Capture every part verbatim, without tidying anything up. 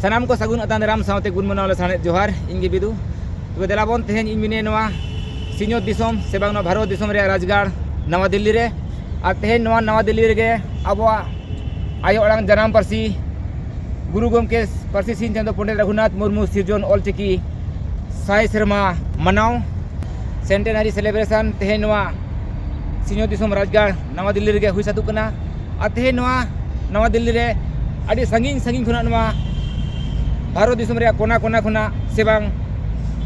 ᱥᱟᱱᱟᱢ ᱠᱚ ᱥᱟᱹᱜᱩᱱ ᱟᱛᱟᱝ ᱫᱟᱨᱟᱢ ᱥᱟᱶᱛᱮ ᱜᱩᱱ ᱢᱟᱱᱟᱣ ᱞᱮ ᱥᱟᱱᱮᱫ ᱡᱚᱦᱟᱨ, ᱤᱧ ᱜᱮ ᱵᱤᱫᱩ᱾ ᱛᱚᱵᱮ ᱫᱮᱞᱟ ᱵᱚᱱ, ᱛᱮᱦᱮᱧ ᱤᱧ ᱢᱤᱱᱟᱹᱧᱟ ᱱᱚᱣᱟ ᱥᱤᱧᱚᱛ ᱫᱤᱥᱚᱢ ᱥᱮ ᱵᱟᱝ ᱱᱚᱣᱟ ᱵᱷᱟᱨᱚᱛ ᱫᱤᱥᱚᱢ ᱨᱮᱭᱟᱜ ᱨᱟᱡᱽᱜᱟᱲ ᱱᱟᱣᱟ ᱫᱤᱞᱞᱤ ᱨᱮ᱾ ᱟᱨ ᱛᱮᱦᱮᱧ ᱱᱚᱣᱟ ᱱᱟᱣᱟ ᱫᱤᱞᱞᱤ ᱨᱮᱜᱮ ᱟᱵᱚᱣᱟᱜ ᱟᱭᱳ ᱟᱲᱟᱝ ᱡᱟᱱᱟᱢ ᱯᱟᱹᱨᱥᱤ ᱜᱩᱨᱩ ᱜᱚᱢᱠᱮ ᱯᱟᱹᱨᱥᱤ ᱥᱤᱧ ᱪᱟᱸᱫᱚ ᱯᱚᱱᱰᱤᱛ ᱨᱚᱜᱷᱩᱱᱟᱛᱷ ᱢᱩᱨᱢᱩ ᱥᱤᱨᱡᱚᱱ ᱚᱞᱪᱤᱠᱤ ᱥᱟᱭ ᱥᱮᱨᱢᱟ ᱢᱟᱱᱟᱣ, centenary celebration, ᱛᱮᱦᱮᱧ ᱱᱚᱣᱟ ᱥᱤᱧᱚᱛ ᱫᱤᱥᱚᱢ ᱨᱟᱡᱽᱜᱟᱲ ᱱᱟᱣᱟ ᱫᱤᱞᱞᱤ ᱨᱮᱜᱮ ᱦᱩᱭ ᱥᱟᱹᱛᱚᱜ ᱠᱟᱱᱟ᱾ ᱟᱨ ᱛᱮᱦᱮᱧ ᱱᱚᱣᱟ ᱱᱟᱣᱟ ᱫᱤᱞᱞᱤ ᱨᱮ ᱟᱹᱰᱤ ᱥᱟᱺᱜᱤᱧ ᱥᱟᱺᱜᱤᱧ ᱠᱷᱚᱱᱟᱜ ᱱᱚᱣᱟ ᱵᱷᱟᱨᱚᱛ ᱫᱤᱥᱚᱢ ᱨᱮᱭᱟᱜ ᱠᱚᱱᱟ ᱠᱚᱱᱟ ᱠᱷᱚᱱᱟᱜ ᱥᱮ ᱵᱟᱝ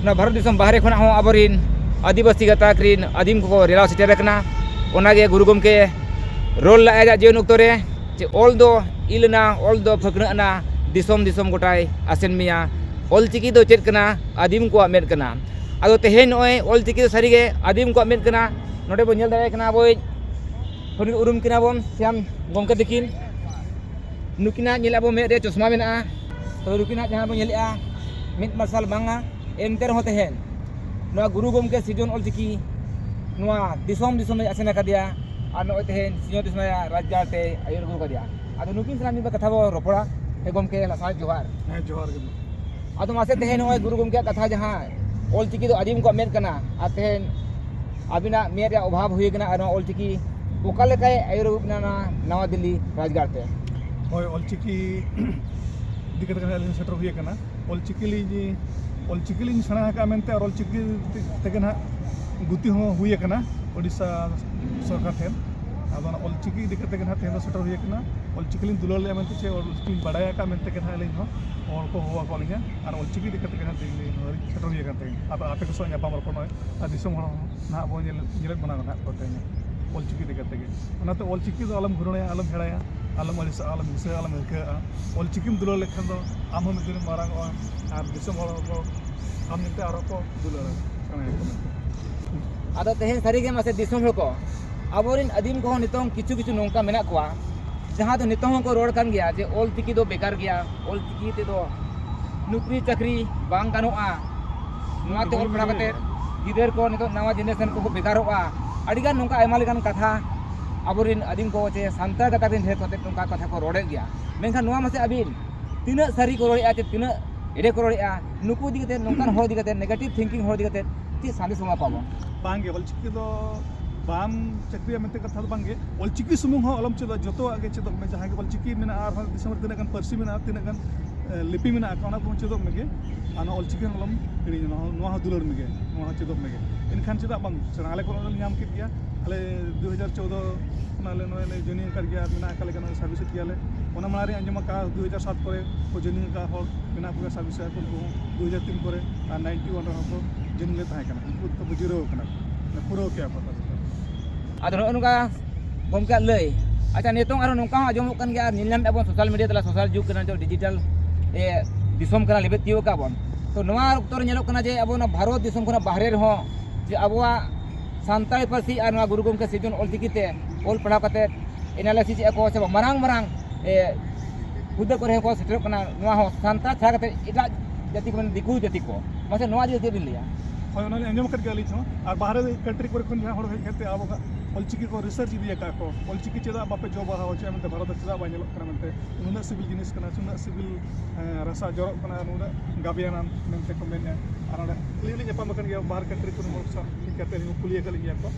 ᱱᱚᱣᱟ ᱵᱷᱟᱨᱚᱛ ᱫᱤᱥᱚᱢ ᱵᱟᱦᱨᱮ ᱠᱷᱚᱱᱟᱜ ᱦᱚᱸ ᱟᱵᱚᱨᱤᱱ ᱟᱹᱫᱤᱵᱟᱹᱥᱤ ᱜᱟᱛᱟᱠ ᱨᱤᱱ ᱟᱹᱫᱤᱢ ᱠᱚᱠᱚ ᱨᱮᱞᱟᱣ ᱥᱮᱴᱮᱨ ᱟᱠᱟᱱᱟ᱾ ᱚᱱᱟᱜᱮ ᱜᱩᱨᱩ ᱜᱚᱢᱠᱮ ᱨᱚᱲ ᱞᱮᱫᱼᱟᱭ ᱟᱡᱟᱜ ᱡᱤᱭᱚᱱ ᱚᱠᱛᱚ ᱨᱮ, ᱡᱮ ᱚᱞ ᱫᱚ ᱤᱞ ᱟᱱᱟ, ᱚᱞ ᱫᱚ ᱯᱷᱟᱹᱠᱱᱟᱹᱜ ᱟᱱᱟ, ᱫᱤᱥᱚᱢ ᱫᱤᱥᱚᱢ ᱜᱚᱴᱟᱭ ᱟᱥᱮᱱ ᱢᱮᱭᱟ᱾ ᱚᱞᱪᱤᱠᱤ ᱫᱚ ᱪᱮᱫ ᱠᱟᱱᱟ? ᱟᱹᱫᱤᱢ ᱠᱚᱣᱟᱜ ᱢᱮᱫ ᱠᱟᱱᱟ᱾ ᱟᱫᱚ ᱛᱮᱦᱮᱧ ᱱᱚᱜᱼᱚᱭ ᱚᱞᱪᱤᱠᱤ ᱫᱚ ᱥᱟᱹᱨᱤᱜᱮ ᱟᱹᱫᱤᱢ ᱠᱚᱣᱟᱜ ᱢᱮᱫ ᱠᱟᱱᱟ᱾ ᱱᱚᱰᱮ ᱵᱚᱱ ᱧᱮᱞ ᱫᱟᱲᱮᱭᱟᱜ ᱠᱟᱱᱟ ᱟᱵᱚᱭᱤᱡ ᱦᱚᱲ ᱩᱨᱩᱢ ᱠᱤᱱᱟ ᱵᱚᱱ ᱥᱮᱭᱟᱢ ᱜᱚᱢᱠᱮ ᱛᱟᱹᱠᱤᱱ᱾ ᱱᱩᱠᱤᱱᱟᱜ ᱧᱮᱞ ᱟᱵᱚ ᱢᱮᱫ ᱨᱮ ᱪᱚᱥᱢᱟ ᱢᱮᱱᱟᱜᱼᱟ, ᱛᱚᱵᱮ ᱱᱩᱠᱤᱱᱟᱜ ᱡᱟᱦᱟᱸ ᱵᱚᱱ ᱧᱮᱞᱮᱜᱼᱟ ᱢᱮᱫ ᱢᱟᱨᱥᱟᱞ ᱵᱟᱝᱟ᱾ ᱮᱱᱛᱮ ᱨᱮᱦᱚᱸ ᱛᱮᱦᱮᱧ ᱱᱚᱣᱟ ᱜᱩᱨᱩ ᱜᱚᱢᱠᱮ ᱥᱤᱨᱡᱚᱱ ᱚᱞᱪᱤᱠᱤ ᱱᱚᱣᱟ ᱫᱤᱥᱚᱢ ᱫᱤᱥᱚᱢ ᱮ ᱟᱥᱮᱱ ᱟᱠᱟᱫᱮᱭᱟ᱾ ᱟᱨ ᱱᱚᱜᱼᱚᱭ ᱛᱮᱦᱮᱧ ᱥᱤᱧᱚᱛ ᱫᱤᱥᱚᱢ ᱨᱮᱭᱟᱜ ᱨᱟᱡᱽᱜᱟᱲ ᱛᱮᱭ ᱟᱹᱭᱩᱨ ᱟᱹᱜᱩ ᱟᱠᱟᱫᱮᱭᱟ᱾ ᱟᱫᱚ ᱱᱩᱠᱤᱱ ᱥᱟᱞᱟᱜ ᱢᱤᱫ ᱵᱟᱨ ᱠᱟᱛᱷᱟ ᱵᱚᱱ ᱨᱚᱯᱚᱲᱟ᱾ ᱦᱮᱸ ᱜᱚᱢᱠᱮ, ᱞᱟᱥᱟᱲ ᱡᱚᱦᱟᱨ᱾ ᱦᱮᱸ, ᱡᱚᱦᱟᱨ ᱜᱮ᱾ ᱟᱫᱚ ᱢᱟᱥᱮ ᱛᱮᱦᱮᱧ ᱱᱚᱜᱼᱚᱭ ᱜᱩᱨᱩ ᱜᱚᱢᱠᱮᱭᱟᱜ ᱠᱟᱛᱷᱟ, ᱡᱟᱦᱟᱸ ᱚᱞᱪᱤᱠᱤ ᱫᱚ ᱟᱹᱫᱤᱢ ᱠᱚᱣᱟᱜ ᱢᱮᱫ ᱠᱟᱱᱟ, ᱟᱨ ᱛᱮᱦᱮᱧ ᱟᱹᱵᱤᱱᱟᱜ ᱢᱮᱫ ᱨᱮᱭᱟᱜ ᱚᱵᱷᱟᱵᱽ ᱦᱩᱭ ᱠᱟᱱᱟ, ᱟᱨ ᱱᱚᱣᱟ ᱚᱞᱪᱤᱠᱤ ᱚᱠᱟ ᱞᱮᱠᱟᱭ ᱟᱹᱭᱩᱨ ᱟᱹᱜᱩ ᱵᱤᱱᱟ ᱱᱚᱣᱟ ᱱᱟᱣᱟ ᱫᱤᱞᱞᱤ ᱨᱟᱡᱽᱜᱟᱲ ᱛᱮ? ᱦᱳᱭ, ᱚᱞᱪᱤᱠᱤ ᱤᱫᱤ ᱠᱟᱛᱮ ᱟᱹᱞᱤᱧ ᱥᱮᱴᱮᱨ ᱦᱩᱭ ᱟᱠᱟᱱᱟ᱾ ᱚᱞᱪᱤᱠᱤ ᱞᱤᱧ, ᱚᱞᱪᱤᱠᱤ ᱞᱤᱧ ᱥᱮᱬᱟ ᱟᱠᱟᱫᱼᱟ ᱢᱮᱱᱛᱮ, ᱟᱨ ᱚᱞᱪᱤᱠᱤ ᱛᱮᱜᱮ ᱱᱟᱦᱟᱜ ᱜᱩᱛᱤ ᱦᱚᱸ ᱦᱩᱭ ᱟᱠᱟᱱᱟ ᱳᱰᱤᱥᱟ ᱥᱚᱨᱠᱟᱨ ᱴᱷᱮᱱ᱾ ᱟᱫᱚ ᱚᱱᱟ ᱚᱞᱪᱤᱠᱤ ᱤᱫᱤ ᱠᱟᱛᱮ ᱜᱮ ᱱᱟᱦᱟᱜ ᱛᱮᱦᱮᱧ ᱫᱚ ᱥᱮᱴᱮᱨ ᱦᱩᱭ ᱟᱠᱟᱱᱟ᱾ ᱚᱞᱪᱤᱠᱤ ᱞᱤᱧ ᱫᱩᱞᱟᱹᱲ ᱞᱮᱫᱼᱟ ᱢᱮᱱᱛᱮ, ᱪᱮ ᱚᱞᱪᱤᱠᱤ ᱞᱤᱧ ᱵᱟᱲᱟᱭ ᱟᱠᱟᱫᱼᱟ ᱢᱮᱱᱛᱮ ᱜᱮ ᱱᱟᱦᱟᱜ ᱟᱹᱞᱤᱧ ᱦᱚᱸ ᱦᱚᱲ ᱠᱚ ᱦᱚᱦᱚ ᱟᱠᱟᱫ ᱞᱤᱧᱟ, ᱟᱨ ᱚᱞᱪᱤᱠᱤ ᱤᱫᱤ ᱠᱟᱛᱮ ᱜᱮ ᱱᱟᱦᱟᱜ ᱛᱮᱦᱮᱧ ᱞᱤᱧ ᱱᱚᱣᱟ ᱞᱤᱧ ᱥᱮᱴᱮᱨ ᱦᱩᱭ ᱟᱠᱟᱱ ᱛᱟᱦᱮᱸᱫ᱾ ᱟᱫᱚ ᱟᱯᱮ ᱠᱚ ᱥᱟᱶ ᱧᱟᱯᱟᱢ ᱨᱚᱯᱚᱲ ᱱᱚᱜᱼᱚᱭ, ᱟᱨ ᱫᱤᱥᱚᱢ ᱦᱚᱲ ᱦᱚᱸ ᱱᱟᱦᱟᱜ ᱵᱚᱱ ᱧᱮᱞ, ᱧᱮᱞᱮᱫ ᱵᱚᱱᱟ ᱱᱟᱦᱟᱜ ᱠᱚ ᱛᱮᱦᱮᱧ ᱚᱞᱪᱤᱠᱤ ᱤᱫᱤ ᱠᱟᱛᱮ ᱜᱮ᱾ ᱚᱱᱟᱛᱮ ᱚᱞᱪᱤᱠᱤ ᱫᱚ ᱟᱞᱚᱢ ᱜᱷᱩᱨᱟᱹᱭᱟ, ᱟᱞᱚᱢ ᱦᱮᱲᱟᱭᱟ, ᱟᱞᱚᱢ ᱟᱹᱲᱤᱥᱚᱜᱼᱟ, ᱟᱞᱚᱢ ᱦᱤᱥᱟᱹᱜᱼᱟ, ᱟᱞᱚᱢ ᱦᱤᱨᱠᱟᱹᱜᱼᱟ᱾ ᱚᱞᱪᱤᱠᱤᱢ ᱫᱩᱞᱟᱹᱲ ᱞᱮᱠᱷᱟᱱ ᱫᱚ ᱟᱢ ᱦᱚᱸ ᱢᱤᱫ ᱫᱤᱱᱮᱢ ᱢᱟᱨᱟᱝ ᱚᱜᱼᱟ, ᱟᱨ ᱫᱤᱥᱚᱢ ᱦᱚᱲ ᱦᱚᱸᱠᱚ ᱟᱢ ᱧᱮᱞᱛᱮ ᱟᱨᱦᱚᱸ ᱠᱚ ᱫᱩᱞᱟᱹᱲᱟ, ᱥᱮᱬᱟᱭᱟᱠᱚ ᱢᱮᱱᱛᱮ᱾ ᱟᱫᱚ ᱛᱮᱦᱮᱧ ᱥᱟᱹᱨᱤᱜᱮ ᱢᱟᱥᱮ ᱫᱤᱥᱚᱢ ᱦᱚᱲ ᱠᱚ, ᱟᱵᱚᱨᱮᱱ ᱟᱹᱫᱤᱢ ᱠᱚᱦᱚᱸ ᱱᱤᱛᱚᱝ ᱠᱤᱪᱷᱩ ᱠᱤᱪᱷᱩ ᱱᱚᱝᱠᱟ ᱢᱮᱱᱟᱜ ᱠᱚᱣᱟ, ᱡᱟᱦᱟᱸ ᱫᱚ ᱱᱤᱛᱚᱝ ᱦᱚᱸᱠᱚ ᱨᱚᱲ ᱠᱟᱱ ᱜᱮᱭᱟ ᱡᱮ ᱚᱞ ᱪᱤᱠᱤ ᱫᱚ ᱵᱮᱠᱟᱨ ᱜᱮᱭᱟ, ᱚᱞ ᱪᱤᱠᱤ ᱛᱮᱫᱚ ᱱᱩᱠᱨᱤ ᱪᱟᱹᱠᱨᱤ ᱵᱟᱝ ᱜᱟᱱᱚᱜᱼᱟ᱾ ᱱᱚᱣᱟ ᱛᱮ ᱚᱞ ᱯᱟᱲᱦᱟᱣ ᱠᱟᱛᱮ ᱜᱤᱫᱟᱹᱨ ᱠᱚ ᱱᱤᱛᱚᱜ ᱱᱟᱣᱟ generation ᱠᱚᱠᱚ ᱵᱮᱠᱟᱨᱚᱜᱼᱟ᱾ ᱟᱹᱰᱤᱜᱟᱱ ᱱᱚᱝᱠᱟ ᱟᱭᱢᱟ ᱞᱮᱠᱟᱱ ᱠᱟᱛᱷᱟ ᱟᱵᱚᱨᱮᱱ ᱟᱹᱫᱤᱢ ᱠᱚ ᱪᱮ ᱥᱟᱱᱛᱟᱲ ᱜᱟᱛᱟᱠ ᱨᱮᱱ ᱰᱷᱮᱨ ᱠᱟᱛᱮ ᱱᱚᱝᱠᱟ ᱠᱟᱛᱷᱟ ᱠᱚ ᱨᱚᱲᱮᱫ ᱜᱮᱭᱟ᱾ ᱢᱮᱱᱠᱷᱟᱱ ᱱᱚᱣᱟ ᱢᱟᱥᱮ ᱟᱹᱵᱤᱱ ᱛᱤᱱᱟᱹᱜ ᱥᱟᱹᱨᱤ ᱠᱚ ᱨᱚᱲᱮᱫᱼᱟ ᱪᱮ ᱛᱤᱱᱟᱹᱜ ᱮᱲᱮ ᱠᱚ ᱨᱚᱲᱮᱫᱼᱟ, ᱱᱩᱠᱩ ᱤᱫᱤ ᱠᱟᱛᱮ, ᱱᱚᱝᱠᱟᱱ ᱦᱚᱲ ᱤᱫᱤ ᱠᱟᱛᱮ, negative thinking ᱦᱚᱲ ᱤᱫᱤ ᱠᱟᱛᱮ ᱪᱮᱫ ᱥᱟᱸᱫᱮᱥ ᱮᱢᱟ ᱠᱚᱣᱟ ᱵᱚᱱ? ᱵᱟᱝᱜᱮ, ᱚᱞᱪᱤᱠᱤ ᱫᱚ ᱵᱟᱢ ᱪᱟᱹᱠᱨᱤᱭᱟ ᱢᱮᱱᱛᱮ ᱠᱟᱛᱷᱟ ᱫᱚ ᱵᱟᱝᱜᱮ᱾ ᱚᱞᱪᱤᱠᱤ ᱥᱩᱢᱩᱝ ᱦᱚᱸ ᱟᱞᱚᱢ ᱪᱮᱫᱚᱜ, ᱡᱚᱛᱚᱣᱟᱜ ᱜᱮ ᱪᱮᱫᱚᱜ ᱢᱮ᱾ ᱡᱟᱦᱟᱸ ᱜᱮ ᱚᱞᱪᱤᱠᱤ ᱢᱮᱱᱟᱜᱼᱟ, ᱟᱨᱦᱚᱸ ᱫᱤᱥᱚᱢ ᱨᱮ ᱛᱤᱱᱟᱹᱜ ᱜᱟᱱ ᱯᱟᱹᱨᱥᱤ ᱢᱮᱱᱟᱜᱼᱟ, ᱛᱤᱱᱟᱹᱜ ᱜᱟᱱ ᱮ, ᱞᱤᱯᱤ ᱢᱮᱱᱟᱜ ᱟᱠᱟᱫ, ᱚᱱᱟ ᱠᱚᱦᱚᱸ ᱪᱮᱫᱚᱜ ᱢᱮᱜᱮ᱾ ᱟᱨ ᱱᱚᱣᱟ ᱚᱞᱪᱤᱠᱤ ᱦᱚᱸ ᱟᱞᱚᱢ ᱦᱤᱲᱤᱧᱟ, ᱱᱚᱣᱟ ᱦᱚᱸ, ᱱᱚᱣᱟ ᱦᱚᱸ ᱫᱩᱞᱟᱹᱲ ᱢᱮᱜᱮ, ᱱᱚᱣᱟ ᱦᱚᱸ ᱪᱮᱫᱚᱜ ᱢᱮᱜᱮ᱾ ᱮᱱᱠᱷᱟᱱ ᱪᱮᱫᱟᱜ ᱵᱟᱝ ᱥᱮᱬᱟ? ᱟᱞᱮ ᱠᱚ ᱱᱚᱰᱮ ᱞᱮ ᱧᱟᱢ ᱠᱮᱫ ᱜᱮᱭᱟ, ᱟᱞᱮ ᱫᱩ ᱦᱟᱡᱟᱨ ᱪᱳᱣᱫᱚ ᱠᱷᱚᱱᱟᱜ ᱞᱮ ᱱᱚᱜᱼᱚᱭ ᱞᱮ joining ᱟᱠᱟᱫ ᱜᱮᱭᱟ, ᱢᱮᱱᱟᱜ ᱟᱠᱟᱫ ᱞᱮᱜᱮᱭᱟ, ᱱᱚᱜᱼᱚᱭ service ᱮᱫ ᱜᱮᱭᱟᱞᱮ᱾ ᱚᱱᱟ ᱢᱟᱲᱟᱝ ᱨᱮ ᱟᱸᱡᱚᱢ ᱟᱠᱟᱫᱼᱟ, ᱫᱩ ᱦᱟᱡᱟᱨ ᱥᱟᱛ ᱠᱚᱨᱮ ᱠᱚ joining ᱟᱠᱟᱫ ᱦᱚᱲ ᱢᱮᱱᱟᱜ ᱠᱚᱜᱮᱭᱟ, service ᱮᱫ ᱠᱚ ᱩᱱᱠᱩ ᱦᱚᱸ ᱫᱩ ᱦᱟᱡᱟᱨ ᱛᱤᱱ ᱠᱚᱨᱮ, ᱟᱨ ninety one ᱨᱮᱦᱚᱸ ᱠᱚ joining ᱞᱮ ᱛᱟᱦᱮᱸ ᱠᱟᱱᱟ, ᱩᱱᱠᱩ ᱫᱚᱠᱚ ᱡᱤᱨᱟᱹᱣ ᱟᱠᱟᱱᱟ, ᱢᱟᱱᱮ ᱯᱩᱨᱟᱹᱣ ᱠᱮᱜᱼᱟ ᱠᱚ service᱾ ᱟᱫᱚ ᱱᱚᱜᱼᱚ ᱱᱚᱝᱠᱟ ᱜᱚᱢᱠᱮᱭᱟᱜ ᱞᱟᱹᱭ᱾ ᱟᱪᱪᱷᱟ, ᱱᱤᱛᱚᱝ ᱟᱨᱦᱚᱸ ᱱᱚᱝᱠᱟ ᱦᱚᱸ ᱟᱸᱡᱚᱢᱚᱜ ᱠᱟᱱ ᱜᱮᱭᱟ, ᱟᱨ ᱧᱮᱞ ᱧᱟᱢᱮᱫᱼᱟ ᱵᱚᱱ social media ᱛᱟᱞᱟ, social ᱡᱩᱜᱽ ᱠᱟᱱᱟ, ᱱᱤᱛᱚᱜ digital, ᱮ, ᱫᱤᱥᱚᱢ ᱠᱟᱱᱟ, ᱞᱮᱵᱮᱫ ᱛᱤᱭᱳᱜ ᱟᱠᱟᱫ ᱵᱚᱱ᱾ ᱛᱚ ᱱᱚᱣᱟ ᱚᱠᱛᱚ ᱨᱮ ᱧᱮᱞᱚᱜ ᱠᱟᱱᱟ ᱡᱮ ᱟᱵᱚ ᱱᱚᱣᱟ ᱵᱷᱟᱨᱚᱛ ᱫᱤᱥᱚᱢ ᱠᱷᱚᱱᱟᱜ ᱵᱟᱦᱨᱮ ᱨᱮᱦᱚᱸ ᱡᱮ ᱟᱵᱚᱣᱟᱜ ᱥᱟᱱᱛᱟᱲᱤ ᱯᱟᱹᱨᱥᱤ ᱟᱨ ᱱᱚᱣᱟ ᱜᱩᱨᱩ ᱜᱚᱢᱠᱮ ᱥᱤᱨᱡᱚᱱ ᱚᱞᱪᱤᱠᱤ ᱛᱮ ᱚᱞ ᱯᱟᱲᱦᱟᱣ ᱠᱟᱛᱮᱫ analysis ᱮᱫᱼᱟ ᱠᱚ ᱥᱮ ᱵᱟᱝ, ᱢᱟᱨᱟᱝ ᱢᱟᱨᱟᱝ, ᱮ, ᱦᱩᱫᱟᱹ ᱠᱚᱨᱮ ᱦᱚᱸᱠᱚ ᱥᱮᱴᱮᱨᱚᱜ ᱠᱟᱱᱟ᱾ ᱱᱚᱣᱟ ᱦᱚᱸ ᱥᱟᱱᱛᱟᱲ ᱪᱷᱟᱲᱟ ᱠᱟᱛᱮᱫ ᱮᱴᱟᱜ ᱡᱟᱹᱛᱤ ᱠᱚ, ᱢᱟᱱᱮ ᱫᱤᱠᱩ ᱡᱟᱹᱛᱤ ᱠᱚ, ᱢᱟᱥᱮ ᱱᱚᱣᱟ ᱤᱫᱤ ᱠᱟᱛᱮ ᱪᱮᱫ ᱵᱤᱱ ᱞᱟᱹᱭᱟ? ᱦᱳᱭ, ᱚᱱᱟ ᱞᱤᱧ ᱟᱸᱡᱚᱢ ᱟᱠᱟᱫ ᱜᱮᱭᱟ ᱟᱹᱞᱤᱧ ᱦᱚᱸ᱾ ᱟᱨ ᱵᱟᱦᱨᱮ country ᱠᱚᱨᱮ ᱠᱷᱚᱱ ᱡᱟᱦᱟᱸ ᱦᱚᱲ ᱦᱮᱡ ᱠᱟᱛᱮ ᱟᱵᱚ ᱚᱞᱪᱤᱠᱤ ᱠᱚ research ᱤᱫᱤ ᱟᱠᱟᱫ ᱠᱚ, ᱚᱞᱪᱤᱠᱤ ᱪᱮᱫᱟᱜ ᱵᱟᱯᱮ ᱡᱚ ᱵᱟᱦᱟ ᱦᱚᱪᱚᱭᱟ ᱢᱮᱱᱛᱮ, ᱵᱷᱟᱨᱚᱛ ᱨᱮ ᱪᱮᱫᱟᱜ ᱵᱟᱭ ᱧᱮᱞᱚᱜ ᱠᱟᱱᱟ ᱢᱮᱱᱛᱮ, ᱱᱩᱱᱟᱹᱜ ᱥᱤᱵᱤᱞ ᱡᱤᱱᱤᱥ ᱠᱟᱱᱟ, ᱱᱩᱱᱟᱹᱜ ᱥᱤᱵᱤᱞ, ᱮᱸ, ᱨᱟᱥᱟ ᱡᱚᱨᱚᱜ ᱠᱟᱱᱟ, ᱱᱩᱱᱟᱹᱜ ᱜᱟᱵᱮᱭᱟᱱᱟ ᱢᱮᱱᱛᱮ ᱠᱚ ᱢᱮᱱᱮᱫᱼᱟ᱾ ᱟᱨ ᱚᱸᱰᱮ ᱟᱹᱞᱤᱧ ᱞᱤᱧ ᱧᱟᱯᱟᱢ ᱟᱠᱟᱱ ᱜᱮᱭᱟ ᱵᱟᱦᱨᱮ country ᱠᱚᱨᱮᱱ ᱦᱚᱲ ᱥᱟᱶ, ᱴᱷᱤᱠ ᱠᱟᱛᱮ ᱟᱹᱞᱤᱧ ᱦᱚᱸ ᱠᱩᱞᱤ ᱟᱠᱟᱫ ᱞᱤᱧ ᱜᱮᱭᱟ ᱠᱚ,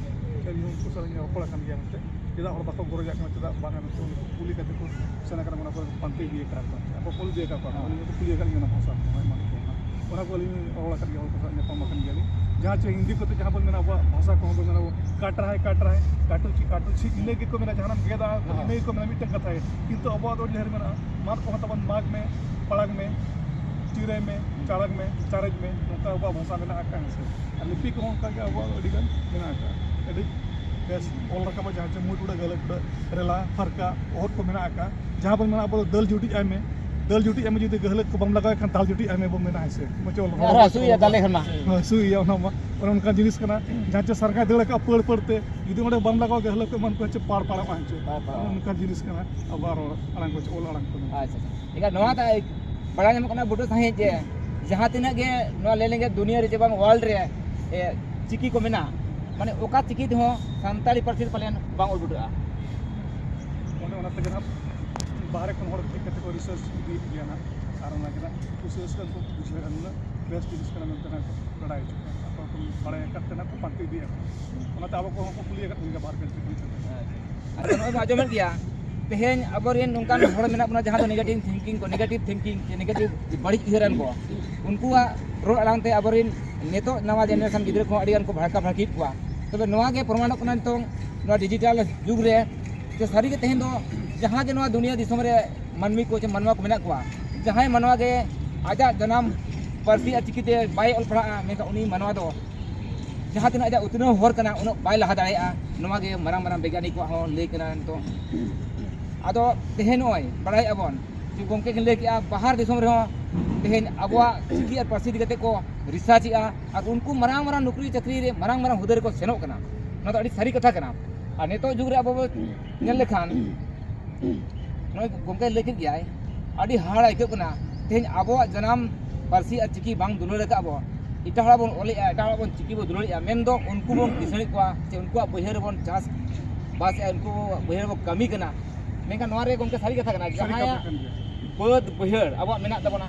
ᱟᱹᱞᱤᱧ ᱦᱚᱸ ᱩᱱᱠᱩ ᱥᱟᱶ ᱞᱤᱧ ᱨᱚᱯᱚᱲ ᱟᱠᱟᱱ ᱜᱮᱭᱟ ᱢᱮᱱᱛᱮ᱾ ᱪᱮᱫᱟᱜ ᱦᱚᱲ ᱵᱟᱠᱚ ᱜᱚᱨᱚᱡᱟᱜ ᱠᱟᱱᱟ, ᱪᱮᱫᱟᱜ ᱵᱟᱝᱟ ᱢᱮᱱᱛᱮ ᱩᱱᱠᱩ ᱠᱩᱞᱤ ᱠᱟᱛᱮ ᱠᱚ ᱥᱮᱱ ᱟᱠᱟᱱᱟ, ᱚᱱᱟ ᱠᱚᱨᱮ ᱠᱚ ᱯᱟᱱᱛᱮ ᱤᱫᱤ ᱟᱠᱟᱫ ᱠᱚᱣᱟ, ᱟᱠᱚ ᱠᱚ ᱤᱫᱤ ᱟᱠᱟᱫ ᱠᱚᱣᱟ, ᱟᱹᱞᱤᱧ ᱦᱚᱸᱠᱚ ᱠᱩᱞᱤ ᱟᱠᱟᱫ ᱞᱤᱧᱟ ᱚᱱᱟ ᱵᱷᱟᱥᱟ ᱠᱚ, ᱮᱢᱟᱱ ᱠᱚ ᱚᱱᱟ, ᱚᱱᱟ ᱠᱚ ᱟᱹᱞᱤᱧ ᱨᱚᱲ ᱟᱠᱟᱫ ᱜᱮᱭᱟ, ᱦᱚᱲ ᱠᱚ ᱥᱟᱶ ᱧᱟᱯᱟᱢ ᱟᱠᱟᱱ ᱜᱮᱭᱟᱞᱤᱧ᱾ ᱡᱟᱦᱟᱸ ᱪᱮ ᱦᱤᱱᱫᱤ ᱠᱚᱛᱮ ᱡᱟᱦᱟᱸ ᱵᱚᱱ ᱢᱮᱱᱟ ᱟᱵᱚᱣᱟᱜ ᱵᱷᱟᱥᱟ ᱠᱚᱦᱚᱸ ᱵᱚᱱ ᱢᱮᱱᱟ ᱟᱵᱚ ᱠᱟᱴ ᱨᱟᱦᱟ ᱦᱮ, ᱠᱟᱴ ᱨᱟᱦᱟ ᱦᱮ, ᱠᱟᱴᱩ ᱪᱤ, ᱠᱟᱴᱩ ᱪᱤ, ᱤᱱᱟᱹ ᱜᱮᱠᱚ ᱢᱮᱱᱟ, ᱡᱟᱦᱟᱱᱟᱜ ᱮᱢ ᱜᱮᱫᱟ, ᱦᱮᱸ᱾ ᱤᱱᱟᱹ ᱜᱮᱠᱚ ᱢᱮᱱᱟ, ᱢᱤᱫᱴᱟᱝ ᱠᱟᱛᱷᱟ ᱜᱮ᱾ ᱠᱤᱱᱛᱩ ᱟᱵᱚᱣᱟᱜ ᱫᱚ ᱟᱹᱰᱤ ᱰᱷᱮᱨ ᱢᱮᱱᱟᱜᱼᱟ, ᱢᱟᱫ ᱠᱚᱦᱚᱸ ᱛᱟᱵᱚᱱ ᱢᱟᱜᱽ ᱢᱮ, ᱯᱟᱲᱟᱜᱽ ᱢᱮ, ᱪᱤᱨᱟᱹᱭ ᱢᱮ, ᱪᱟᱲᱟᱜᱽ ᱢᱮ, ᱱᱚᱝᱠᱟ ᱟᱵᱚᱣᱟᱜ ᱵᱷᱟᱥᱟ ᱢᱮᱱᱟᱜ ᱟᱠᱟᱫ, ᱦᱮᱸ ᱥᱮ᱾ ᱟᱨ ᱞᱤᱯᱤ ᱠᱚᱦᱚᱸ ᱚᱱᱠᱟ ᱜᱮ ᱟᱵᱚᱣᱟᱜ ᱫᱚ ᱟᱹᱰᱤ ᱜᱟᱱ ᱢᱮᱱᱟᱜ ᱟᱠᱟᱫᱼᱟ᱾ ᱟᱹᱰᱤ ᱵᱮᱥ ᱚᱞ ᱨᱟᱠᱟᱵᱟ, ᱡᱟᱦᱟᱸ ᱪᱮ ᱢᱩᱸᱰ ᱩᱰᱟᱹ, ᱜᱟᱹᱦᱞᱟᱹ ᱩᱰᱟᱹ, ᱨᱮᱞᱟ, ᱯᱷᱟᱨᱠᱟ, ᱚᱦᱚᱫ ᱠᱚ ᱢᱮᱱᱟᱜ ᱟᱠᱟᱫᱼᱟ᱾ ᱡᱟᱦᱟᱸ ᱵᱚᱱ ᱢᱮᱱᱟ ᱟᱵᱚ ᱫᱚ ᱫᱟᱹᱞ ᱡᱩᱴᱤᱡ ᱟᱭ ᱢᱮ, ᱫᱟᱹᱞ ᱡᱩᱴᱤᱡ ᱟᱭ ᱢᱮ, ᱡᱩᱫᱤ ᱜᱟᱹᱦᱞᱟᱹ ᱠᱚ ᱵᱟᱢ ᱞᱟᱜᱟᱣ ᱠᱷᱟᱱ ᱫᱟᱞ ᱡᱩᱴᱤᱡ ᱟᱭ ᱢᱮ ᱵᱚᱱ ᱢᱮᱱᱟ, ᱦᱮᱸ ᱥᱮ᱾ ᱢᱚᱪᱚ ᱚᱞ ᱟᱨᱦᱚᱸ ᱦᱟᱹᱥᱩᱭᱮᱭᱟ ᱫᱟᱞᱮ ᱠᱷᱟᱱ ᱢᱟ᱾ ᱦᱮᱸ, ᱦᱟᱹᱥᱩᱭᱮᱭᱟ, ᱚᱱᱟ ᱢᱟ᱾ ᱚᱱᱮ ᱚᱱᱠᱟᱱ ᱡᱤᱱᱤᱥ ᱠᱟᱱᱟ, ᱡᱟᱦᱟᱸ ᱪᱮ ᱥᱟᱨᱜᱟᱭ ᱫᱟᱹᱲ ᱟᱠᱟᱫ ᱯᱟᱹᱲ ᱯᱟᱹᱲ ᱛᱮ, ᱡᱩᱫᱤ ᱚᱸᱰᱮ ᱵᱟᱢ ᱞᱟᱜᱟᱣ, ᱜᱟᱹᱦᱞᱟᱹ ᱠᱚ ᱮᱢᱟᱱ ᱠᱚ ᱪᱮ ᱯᱟᱲ ᱯᱟᱲᱚᱜᱼᱟ, ᱦᱮᱸ ᱪᱮ᱾ ᱯᱟᱲ ᱯᱟᱲᱚᱜᱼᱟ᱾ ᱚᱱᱮ ᱚᱱᱠᱟᱱ ᱡᱤᱱᱤᱥ ᱠᱟᱱᱟ ᱟᱵᱚᱣᱟᱜ ᱨᱚᱲ ᱟᱲᱟᱝ ᱠᱚᱫᱚ᱾ ᱟᱪᱪᱷᱟ, ᱟᱪᱪᱷᱟ᱾ ᱮᱱᱠᱷᱟᱱ ᱱᱚᱣᱟ ᱫᱚ ᱵᱟᱲᱟᱭ ᱧᱟᱢᱚᱜ ᱠᱟᱱᱟ ᱵᱩᱴᱟᱹ ᱥᱟᱺᱦᱤᱡ ᱡᱮ ᱡᱟᱦᱟᱸ ᱛᱤᱱᱟᱹᱜ ᱜᱮ ᱱᱚᱣᱟ ᱞᱟᱹᱭ ᱞᱮᱱᱠᱷᱟᱱ ᱫᱩᱱᱤᱭᱟᱹ ᱨᱮ ᱪᱮ ᱵᱟᱝ world ᱨᱮ, ᱮ, ᱪᱤᱠᱤ ᱠᱚ ᱢᱮᱱᱟᱜᱼᱟ, ᱢᱟᱱᱮ ᱚᱠᱟ ᱪᱤᱠᱤ ᱛᱮᱦᱚᱸ ᱥᱟᱱᱛᱟᱲᱤ ᱯᱟᱹᱨᱥᱤ ᱫᱚ ᱯᱟᱞᱮᱱ ᱵᱟᱝ ᱚᱞ ᱵᱩᱴᱟᱹᱜᱼᱟ᱾ ᱚᱱᱮ ᱚᱱᱟ ᱛᱮᱜᱮ ᱱᱟᱦᱟᱜ ᱵᱟᱦᱨᱮ ᱠᱷᱚᱱ ᱦᱚᱲ ᱦᱮᱡ ᱠᱟᱛᱮ ᱠᱚ ᱨᱤᱥᱟᱨᱪ ᱤᱫᱤᱭᱮᱫ ᱜᱮᱭᱟ ᱱᱟᱜ, ᱟᱨ ᱚᱱᱟ ᱜᱮ ᱱᱟᱜ ᱠᱩᱥᱤ ᱨᱟᱹᱥᱠᱟᱹ ᱩᱱᱠᱩ ᱠᱚ ᱵᱩᱡᱷᱟᱹᱣᱮᱫᱼᱟ, ᱱᱩᱱᱟᱹᱜ ᱵᱮᱥ ᱡᱤᱱᱤᱥ ᱠᱟᱱᱟ ᱢᱮᱱᱛᱮ ᱱᱟᱜ ᱠᱚ ᱵᱟᱲᱟᱭ ᱦᱚᱪᱚᱜ ᱠᱟᱱᱟ, ᱟᱠᱚ ᱠᱚ ᱵᱟᱲᱟᱭ ᱟᱠᱟᱫ ᱛᱮ ᱱᱟᱜ ᱠᱚ ᱯᱟᱱᱛᱮ ᱤᱫᱤᱭᱮᱫᱼᱟ ᱠᱚ᱾ ᱚᱱᱟᱛᱮ ᱟᱵᱚ ᱠᱚᱦᱚᱸ ᱠᱚ ᱠᱩᱞᱤ ᱟᱠᱟᱫ ᱵᱚᱱ ᱜᱮᱭᱟ ᱵᱟᱦᱨᱮ ᱠᱷᱚᱱ᱾ ᱟᱪᱪᱷᱟ, ᱱᱚᱜᱼᱚᱭ ᱵᱚᱱ ᱟᱸᱡᱚᱢᱮᱫ ᱜᱮᱭᱟ, ᱛᱮᱦᱮᱧ ᱟᱵᱚᱨᱮᱱ ᱱᱚᱝᱠᱟᱱ ᱦᱚᱲ ᱢᱮᱱᱟᱜ ᱵᱚᱱᱟ, ᱡᱟᱦᱟᱸ ᱫᱚ ᱱᱮᱜᱮᱴᱤᱵᱷ ᱛᱷᱤᱝᱠᱤᱝ ᱠᱚ, ᱱᱮᱜᱮᱴᱤᱵᱷ ᱵᱟᱹᱲᱤᱡ ᱩᱭᱦᱟᱹᱨᱟᱱ ᱠᱚ, ᱩᱱᱠᱩᱣᱟᱜ ᱨᱚᱲ ᱟᱲᱟᱝ ᱛᱮ ᱟᱵᱚᱨᱮᱱ ᱱᱤᱛᱚᱜ ᱱᱟᱣᱟ ᱡᱮᱱᱟᱨᱮᱥᱚᱱ ᱜᱤᱫᱽᱨᱟᱹ ᱠᱚᱦᱚᱸ ᱟᱹᱰᱤ ᱜᱟᱱ ᱠᱚ ᱵᱷᱟᱲᱠᱟ ᱵᱷᱟᱲᱠᱤᱭᱮᱫ ᱠᱚᱣᱟ᱾ ᱛᱚᱵᱮ ᱱᱚᱣᱟ ᱜᱮ ᱯᱨᱚᱢᱟᱱᱚᱜ ᱠᱟᱱᱟ ᱱᱤᱛᱚᱝ ᱱᱚᱣᱟ ᱰᱤᱡᱤᱴᱟᱞ ᱡᱩᱜᱽ ᱨᱮ, ᱡᱮ ᱥᱟᱹᱨᱤ ᱜᱮ ᱛᱮᱦᱮᱧ ᱫᱚ ᱡᱟᱦᱟᱸ ᱜᱮ ᱱᱚᱣᱟ ᱫᱩᱱᱤᱭᱟᱹ ᱫᱤᱥᱚᱢ ᱨᱮ ᱢᱟᱹᱱᱢᱤ ᱠᱚ ᱪᱮ ᱢᱟᱱᱣᱟ ᱠᱚ ᱢᱮᱱᱟᱜ ᱠᱚᱣᱟ, ᱡᱟᱦᱟᱸᱭ ᱢᱟᱱᱣᱟ ᱜᱮ ᱟᱡᱟᱜ ᱡᱟᱱᱟᱢ ᱯᱟᱹᱨᱥᱤ ᱟᱨ ᱪᱤᱠᱤᱛᱮ ᱵᱟᱭ ᱚᱞ ᱯᱟᱲᱦᱟᱜᱼᱟ, ᱢᱮᱱᱠᱷᱟᱱ ᱩᱱᱤ ᱢᱟᱱᱣᱟ ᱫᱚ ᱡᱟᱦᱟᱸ ᱛᱤᱱᱟᱹᱜ ᱟᱡᱟᱜ ᱩᱛᱱᱟᱹᱣ ᱦᱚᱨ ᱠᱟᱱᱟ, ᱩᱱᱟᱹᱜ ᱵᱟᱭ ᱞᱟᱦᱟ ᱫᱟᱲᱮᱭᱟᱜᱼᱟ᱾ ᱱᱚᱣᱟ ᱜᱮ ᱢᱟᱨᱟᱝ ᱢᱟᱨᱟᱝ ᱵᱤᱜᱽᱜᱟᱱᱤ ᱠᱚᱣᱟᱜ ᱦᱚᱸ ᱞᱟᱹᱭ ᱠᱟᱱᱟ ᱱᱤᱛᱚᱜ᱾ ᱟᱫᱚ ᱛᱮᱦᱮᱧ ᱱᱚᱜᱼᱚᱭ ᱵᱟᱲᱟᱭᱮᱫᱼᱟ ᱵᱚᱱ ᱡᱮ ᱜᱚᱢᱠᱮ ᱠᱤᱱ ᱞᱟᱹᱭ ᱠᱮᱜᱼᱟ, ᱵᱟᱦᱟᱨ ᱫᱤᱥᱚᱢ ᱨᱮᱦᱚᱸ ᱛᱮᱦᱮᱧ ᱟᱵᱚᱣᱟᱜ ᱪᱤᱠᱤ ᱟᱨ ᱯᱟᱹᱨᱥᱤ ᱤᱫᱤ ᱠᱟᱛᱮ ᱠᱚ ᱨᱤᱥᱟᱨᱪ ᱮᱜᱼᱟ ᱟᱨ ᱩᱱᱠᱩ ᱢᱟᱨᱟᱝ ᱢᱟᱨᱟᱝ ᱱᱚᱠᱨᱤ ᱪᱟᱹᱠᱨᱤ ᱨᱮ ᱢᱟᱨᱟᱝ ᱢᱟᱨᱟᱝ ᱦᱩᱫᱟᱹ ᱨᱮᱠᱚ ᱥᱮᱱᱚᱜ ᱠᱟᱱᱟ᱾ ᱱᱚᱣᱟ ᱫᱚ ᱟᱹᱰᱤ ᱥᱟᱹᱨᱤ ᱠᱟᱛᱷᱟ ᱠᱟᱱᱟ᱾ ᱟᱨ ᱱᱤᱛᱚᱜ ᱡᱩᱜᱽ ᱨᱮ ᱟᱵᱚ ᱵᱚ ᱧᱮᱞ ᱞᱮᱠᱷᱟᱱ ᱱᱚᱜᱼᱚᱭ ᱜᱚᱢᱠᱮ ᱞᱟᱹᱭ ᱠᱮᱫ ᱜᱮᱭᱟᱭ, ᱟᱹᱰᱤ ᱦᱟᱦᱟᱲᱟ ᱟᱹᱭᱠᱟᱹᱜ ᱠᱟᱱᱟ᱾ ᱛᱮᱦᱮᱧ ᱟᱵᱚᱣᱟᱜ ᱡᱟᱱᱟᱢ ᱯᱟᱹᱨᱥᱤ ᱟᱨ ᱪᱤᱠᱤ ᱵᱟᱝ ᱫᱩᱞᱟᱹᱲ ᱟᱠᱟᱫ ᱵᱚ, ᱮᱴᱟᱜ ᱦᱚᱲᱟᱜ ᱵᱚᱱ ᱚᱞᱮᱜᱼᱟ, ᱮᱴᱟᱜ ᱦᱚᱲᱟᱜ ᱵᱚᱱ ᱪᱤᱠᱤ ᱵᱚ ᱫᱩᱞᱟᱹᱲᱮᱜᱼᱟ, ᱢᱮᱱᱫᱚ ᱩᱱᱠᱩ ᱵᱚᱱ ᱠᱤᱥᱟᱹᱬᱮᱫ ᱠᱚᱣᱟ ᱥᱮ ᱩᱱᱠᱩᱣᱟᱜ ᱵᱟᱹᱭᱦᱟᱹᱲ ᱨᱮᱵᱚᱱ ᱪᱟᱥ ᱵᱟᱥᱮᱜᱼᱟ, ᱩᱱᱠᱩ ᱵᱟᱹᱭᱦᱟᱹᱲ ᱨᱮᱵᱚᱱ ᱠᱟᱹᱢᱤ ᱠᱟᱱᱟ᱾ ᱢᱮᱱᱠᱷᱟᱱ ᱱᱚᱣᱟ ᱨᱮ ᱜᱚᱢᱠᱮ ᱥᱟᱹᱨᱤ ᱠᱟᱛᱷᱟ ᱠᱟᱱᱟ, ᱥᱟᱹᱨᱤ ᱠᱟᱛᱷᱟ ᱡᱟᱦᱟᱸᱭᱟᱜ ᱠᱟᱱ ᱜᱮᱭᱟ᱾ ᱵᱟᱹᱫᱽ ᱵᱟᱹᱭᱦᱟᱹᱲ ᱟᱵᱚᱣᱟᱜ ᱢᱮᱱᱟᱜ ᱛᱟᱵᱚᱱᱟ,